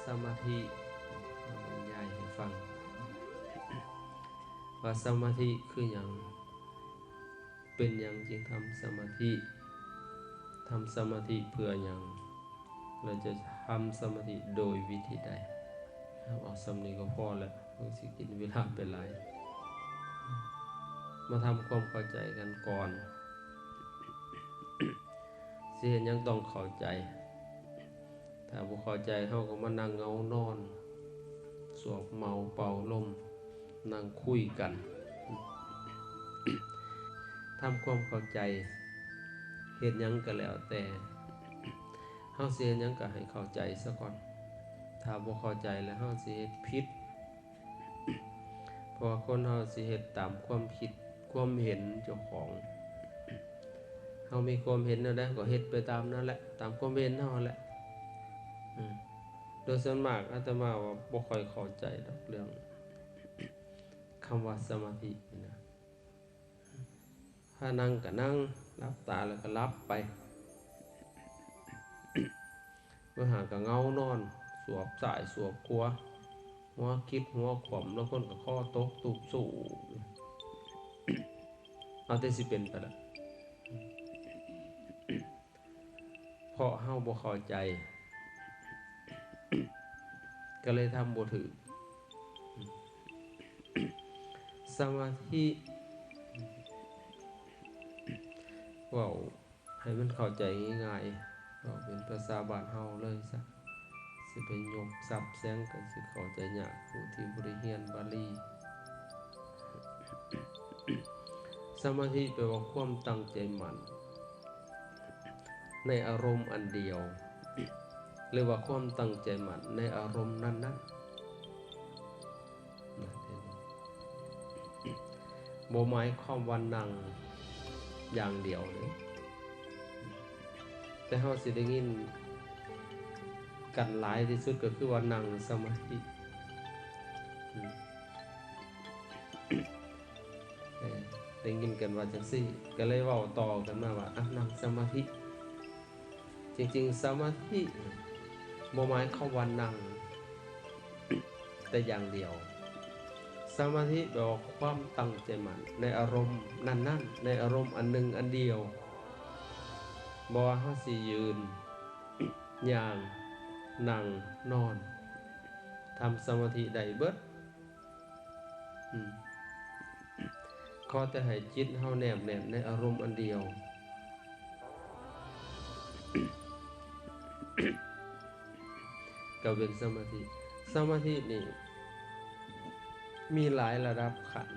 ສະມາທິ ມາບັນຍາຍໃຫ້ຟັງວ່າສະມາທິຄືຫຍັງ? ເປັນຫຍັງຈຶ່ງທຳສະມາທິ? ທຳສະມາທິເພື່ອຫຍັງ? ແລະ ຈະທຳສະມາທິໂດຍວິທີໃດ? ເອົາສ່ຳນີ້ກໍພໍແລ້ວ, ມັນຊິກິນເວລາໄປຫຼາຍ. ມາທຳຄວາມເຂົ້າໃຈກັນກ່ອນ. ຊິເຮັດຫຍັງຕ້ອງເຂົ້າໃຈ. ຖ້າບໍ່ເຂົ້າໃຈ ເຮົາກໍມານັ່ງເງົານອນ ສວບເມົາເປົ່າລົມ ນັ່ງຄຸຍກັນ ທຳຄວາມເຂົ້າໃຈ. ເຮັດຫຍັງກໍແລ້ວແຕ່ ເຮົາຊິເຮັດຫຍັງກໍໃຫ້ເຂົ້າໃຈຊະກ່ອນ. ຖ້າບໍ່ເຂົ້າໃຈແລ້ວ ເຮົາຊິເຮັດຜິດ. ເພາະວ່າຄົນເຮົາຊິເຮັດຕາມຄວາມຄິດ ຄວາມເຫັນເຈົ້າຂອງ. ເຮົາມີຄວາມເຫັນແນວໃດ ເຮົາກໍເຮັດໄປຕາມນັ້ນແຫຼະ, ຕາມຄວາມເຫັນເຮົາຫັ້ນແຫຼະ. ອືມ ໂດຍສ່ວນມາກອາດຕະມາວ່າບໍ່ຄ່ອຍເຂົ້າໃຈດອກເລື່ອງຄຳວ່າສະມາທິນີ້ນະ. ຖ້ານັ່ງກໍນັ່ງ, ຫຼັບຕາແລ້ວກໍຫຼັບໄປ. ບາງຫາກໍເງົານອນ ສວບຊ້າຍສວບຂວາ, ຫົວຄິດຫົວຂວ້ຳ, ລາງຄົນກໍຄໍຕົກຕູບສູບ. ເອົາແຕ່ຊິເປັນໄປລະ. ເພາະເຮົາບໍ່ເຂົ້າໃຈ ກໍເລີຍທຳບໍ່ຖືກ. ສະມາທິ ເວົ້າໃຫ້ມັນເຂົ້າໃຈງ່າຍໆ ເວົ້າເປັນພາສາບ້ານເຮົາເລີຍຊະ, ຊິໄປຍົກສັບແສງກໍຊິເຂົ້າໃຈຍາກ ຜູ້ທີ່ບໍ່ໄດ້ຮຽນບາລີ. ສະມາທິແປວ່າຄວາມຕັ້ງໃຈໝັ້ນ ໃນອາລົມອັນດຽວ ຫຼືວ່າຄວາມຕັ້ງໃຈໝັ້ນໃນອາລົມນັ້ນໆ. ບໍ່ໝາຍຄວາມວ່ານັ່ງຢ່າງດຽວເດ້, ແຕ່ເຮົາຊິໄດ້ຍິນກັນຫຼາຍທີ່ສຸດກໍຄືວ່ານັ່ງສະມາທິ. ເອີ ໄດ້ຍິນກັນວ່າຈັ່ງຊີ້ ກໍເລີຍເວົ້າຕໍ່ກັນມາວ່າ ອ່ະ ນັ່ງສະມາທິ. ຈິງໆ ສະມາທິບໍ່ໝາຍຄວາມວ່ານັ່ງແຕ່ຢ່າງດຽວ. ສະມາທິແປວ່າຄວາມຕັ້ງໃຈໝັ້ນໃນອາລົມນັ້ນໆ, ໃນອາລົມອັນໜຶ່ງອັນດຽວ. ບໍ່ວ່າເຮົາຊິຢືນ, ຍ່າງ, ນັ່ງ, ນອນ, ທຳສະມາທິໄດ້ເບິດ. ອືມ ຂໍແຕ່ໃຫ້ຈິດເຮົາແນບແໜ້ນໃນອາລົມອັນດຽວ ກໍເປັນສະມາທິ. ສະມາທິນີ້ມີຫຼາຍລະດັບຂັ້ນ.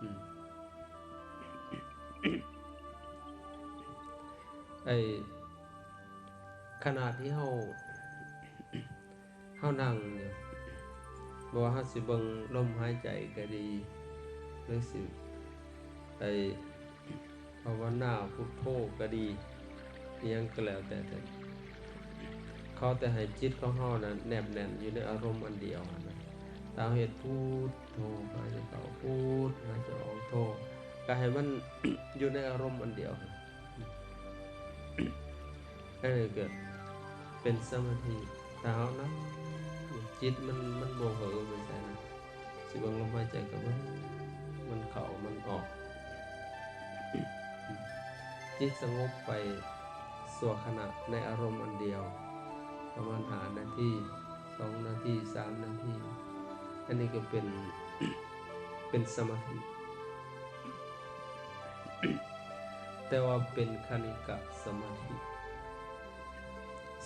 ອືມ ໄອ້ ຂະນະທີ່ເຮົາ ເຮົານັ່ງຢູ່ ບໍ່ວ່າເຮົາຊິເບິ່ງລົມຫາຍໃຈກໍດີ ຫຼືຊິໄປພາວະນາພຸດໂທກໍດີ ອີ່ຫຍັງກໍແລ້ວແຕ່ ຂໍແຕ່ໃຫ້ຈິດຂອງເຮົານັ້ນແນບແໜ້ນຢູ່ໃນອາລົມອັນດຽວຫັ້ນນະ. ຖ້າເຮົາເຮັດພຸດໂທ ຫາຍໃຈເຂົ້າ ພຸດ ຫາຍໃຈອອກ ໂທ ກໍໃຫ້ມັນຢູ່ໃນອາລົມອັນດຽວຫັ້ນ. ອັນນີ້ກໍເປັນສະມາທິ. ຖ້າເຮົານັ່ງ ຈິດມັນ ມັນບໍ່ເຫີໄປໃສນະ, ຊິເບິ່ງລົມຫາຍໃຈກໍເບິ່ງ ມັນເຂົ້າມັນອອກ. ຈິດສະຫງົບໄປຊົ່ວຂະນະໃນອາລົມອັນດຽວ ປະມານຫ້ານາທີ, ສອງນາທີ, ສາມນາທີ, ອັນນີ້ກໍເປັນ ເປັນສະມາທິ. ແຕ່ວ່າເປັນຄະນິກະສະມາທິ,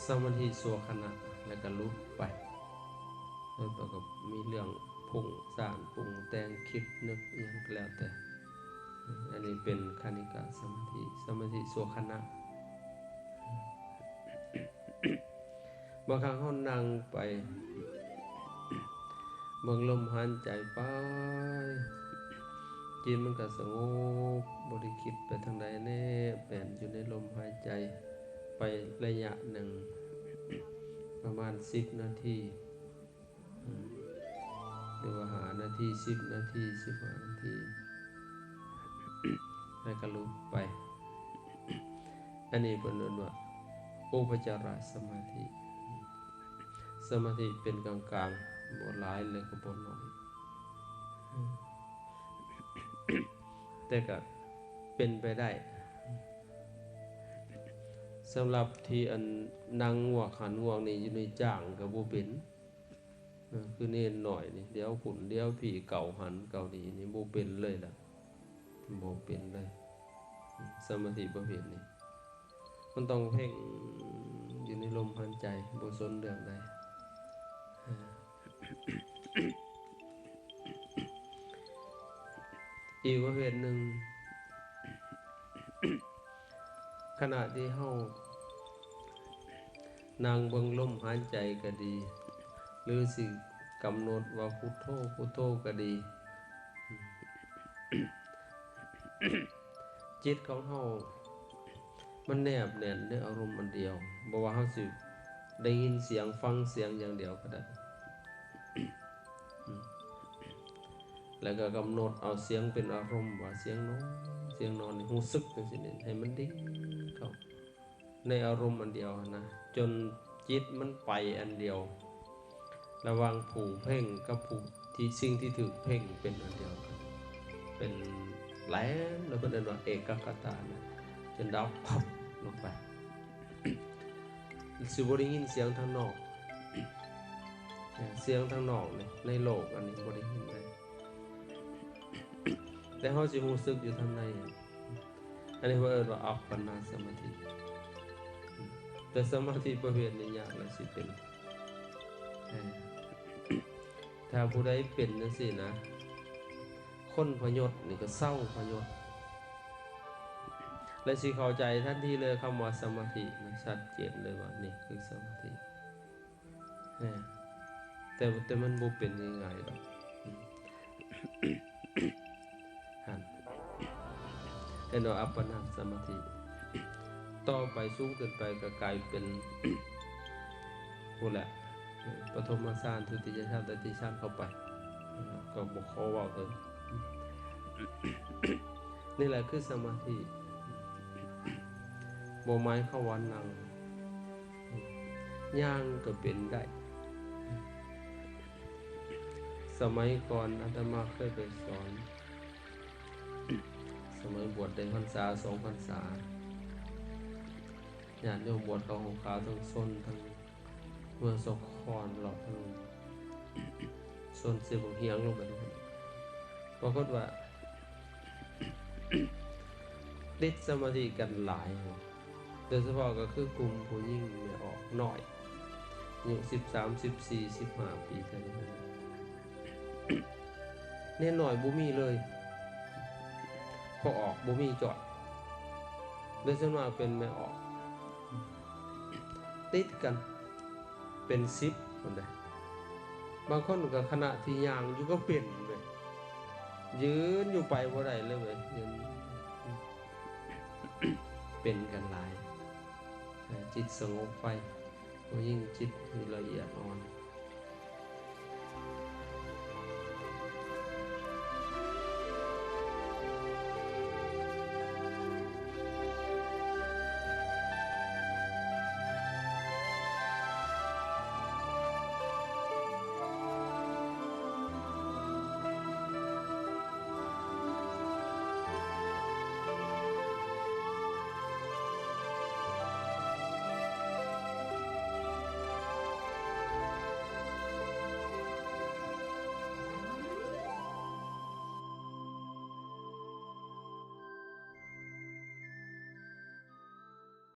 ສະມາທິຊົ່ວຂະນະ ແລ້ວກໍຫຼຸດໄປ, ແລ້ວກໍມີເລື່ອງຟຸ້ງສ້ານປຸງແຕ່ງ ຄິດນຶກອີ່ຫຍັງກໍແລ້ວແຕ່. ອັນນີ້ເປັນຄະນິກະສະມາທິ, ສະມາທິຊົ່ວຂະນະ. ບາງຄັ້ງເຮົານັ່ງໄປ ເບິ່ງລົມຫາຍໃຈໄປ, ຈິດມັນກໍສະຫງົບ, ບໍ່ໄດ້ຄິດໄປທາງໃດ, ແນບແໜ້ນຢູ່ໃນລົມຫາຍໃຈໄປໄລຍະໜຶ່ງ ປະມານສິບນາທີ ອືມ ຫຼືວ່າຫ້ານາທີ, ສິບນາທີ, ສິບຫ້ານາທີ ແລ້ວກໍຫຼຸດໄປ. ອັນນີ້ເພິ່ນເອີ້ນວ່າອຸປະຈາລະສະມາທິ. ສະມາທິເປັນກາງໆ ບໍ່ຫຼາຍແລະກໍບໍ່ໜ້ອຍ ແຕ່ກໍເປັນໄປໄດ້. ສຳລັບທີ່ອັນນັ່ງງວກຫັ້ນງວກນີ້ຢູ່ໃນຈ້າງກໍບໍ່ເປັນ ເອີ ຄືເນນນ້ອຍນີ້ ດຽວພຸ້ນດຽວພີ້ ເກົາຫັ້ນເກົານີ້ ນີ້ບໍ່ເປັນເລີຍລະ ບໍ່ເປັນເລີຍ. ສະມາທິປະເພດນີ້ ມັນຕ້ອງເພັ່ງຢູ່ໃນລົມຫາຍໃຈ ບໍ່ສົນເລື່ອງໃດ. ອີກປະເພດໜຶ່ງ ຂະນະທີ່ເຮົານັ່ງເບິ່ງລົມຫາຍໃຈກໍດີ ຫຼືຊິກຳນົດວ່າພຸດໂທ ພຸດໂທກໍດີ ຈິດຂອງເຮົາມັນແນບແໜ້ນໃນອາລົມອັນດຽວ ບໍ່ວ່າເຮົາຊິໄດ້ຍິນສຽງ ຟັງສຽງຢ່າງດຽວກໍໄດ້ ແລ້ວກໍກຳນົດເອົາສຽງເປັນອາລົມ ວ່າສຽງນອນ ສຽງນອນນີ້ ຮູ້ສຶກຈັ່ງຊີ້ນີ້ ໃຫ້ມັນເດັ່ນເຂົ້າໃນອາລົມອັນດຽວຫັ້ນນະ ຈົນຈິດມັນໄປອັນດຽວ ລະຫວ່າງຜູ້ເພັ່ງກັບຜູ້ທີ່ ສິ່ງທີ່ຖືກເພັ່ງເປັນອັນດຽວກັນ ເປັນແຫຼມ ແລ້ວເພິ່ນເອີ້ນວ່າເອກະກະຕານະ ຈົນດັບພັບລົງໄປ ຊິບໍ່ໄດ້ຍິນສຽງທາງນອກ ສຽງທາງນອກນີ້ ໃນໂລກອັນນີ້ບໍ່ໄດ້ຍິນເລີຍ ແຕ່ເຮົາຊິຮູ້ສຶກຢູ່ທາງໃນ ອັນນີ້ເພິ່ນເອີ້ນວ່າອັບປະນາສະມາທິ ແຕ່ສະມາທິປະເພດນີ້ຍາກແຫຼະຊິເປັນ ເອີ ຖ້າຜູ້ໃດເປັນຈັ່ງຊີ້ນະ ຄົນພະຍົດນີ້ກໍເຊົາພະຍົດ ແລະຊິເຂົ້າໃຈທັນທີເລີຍຄຳວ່າສະມາທິນະ ຊັດເຈນເລີຍວ່ານີ້ຄືສະມາທິ. ແມ່ນ ແຕ່ ແຕ່ມັນບໍ່ເປັນງ່າຍໆດອກ ອືມ ຫັ້ນ ເອີ້ນວ່າອັບປະນາສະມາທິ ຕໍ່ໄປສູງຂຶ້ນໄປກໍກາຍເປັນ ພຸ້ນແຫຼະ ປະຖົມມະຊານ ທຸຕິຍະຊານ ຕະຕິຍະຊານເຂົ້າໄປ ກໍບໍ່ຂໍເວົ້າເຖິງ ນີ້ແຫຼະຄືສະມາທິ ບໍ່ໝາຍຄວາມວ່ານັ່ງ ຍ່າງກໍເປັນໄດ້. ສະໄໝກ່ອນອາດຕະມາເຄີຍໄປສອນ ສະໄໝບວດໄດ້ພັນສາສອງພັນສາ ຍາດໂຍມບວດເຂົ້າຫົ່ມຂາວ ທັງຊົນ ທັງເມືອງສາຄອນ ເລາະທາງຊົນເຊບັ້ງຫຽງລົງໄປ ປາກົດວ່າ ຕິດສະມາທິກັນຫຼາຍ ໂດຍສະເພາະກໍຄືກຸ່ມຜູ້ຍິງແມ່ອອກນ້ອຍ ອາຍຸສິບສາມ ສິບສີ່ ສິບຫ້າປີເທົ່ານັ້ນ ເນນນ້ອຍບໍ່ມີເລີຍ ພໍ່ອອກບໍ່ມີຈ້ອຍ ໂດຍສ່ວນມາກເປັນແມ່ອອກ ຕິດກັນເປັນສິບພຸ້ນເດ້ ບາງຄົນກໍຂະນະທີ່ຍ່າງຢູ່ກໍເປັນເດ້ ຢືນຢູ່ໄປບໍ່ໄດ້ເລີຍເວີຍ ເປັນກັນຫຼາຍ ໃຫ້ຈິດສະຫງົບໄປ ຜູ້ຍິງຈິດລະອຽດອ່ອນ